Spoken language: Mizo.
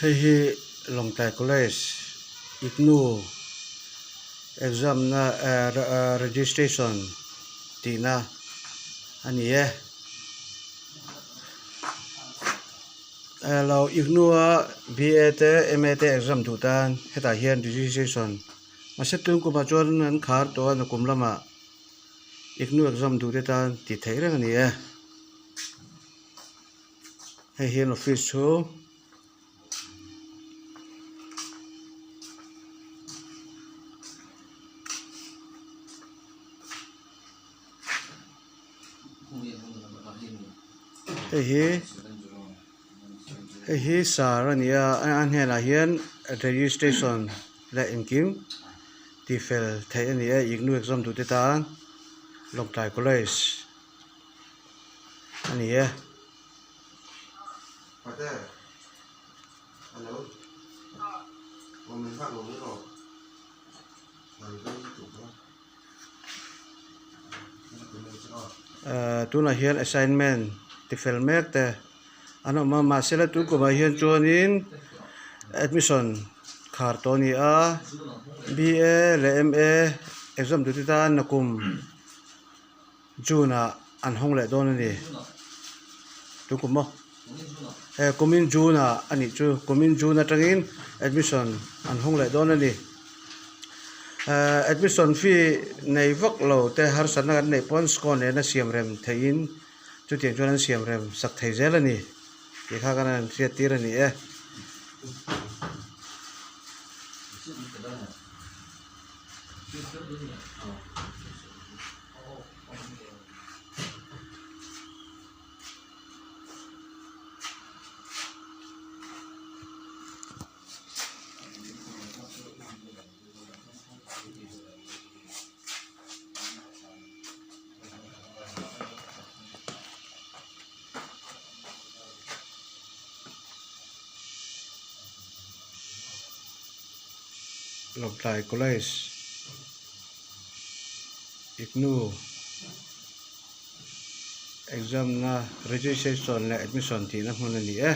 Hei hi Lawngtlai College IGNOU exam na ehh registration tihna a ni e. Lo IGNOU a BA te MA te exam duh tan hetah hian registration mahse tun kumah chuan an khar tawh a nakum lamah IGNOU exam duh te tan tih theih reng a ni e. Hei hian office chhung hei hi hei hi sar a ni a a hnenah hian registration leh engkim tihfel theih a ni a IGNOU exam duh te tan Lawngtlai college. A ni e. Ehh tunah hian assignment ti fel mek te an awm a mahse la tun kumah hian chuanin admission khar tawh a ni a B A leh M A exam tur te tan nakum. June ah an hawng leh dawn a ni tu kum maw he kumin June ah a nih chu kumin June atangin admission an hawng leh dawn a ni ehh admission fee nei vak lo te harsatna kan neih pawn score nena siam rem theihin chutiang chuan an siam rem sak thei zel a ni tih kha kan han hriat tir a ni e. Lawngtlai College IGNOU exam na registration leh admission tihna hmun a ni e.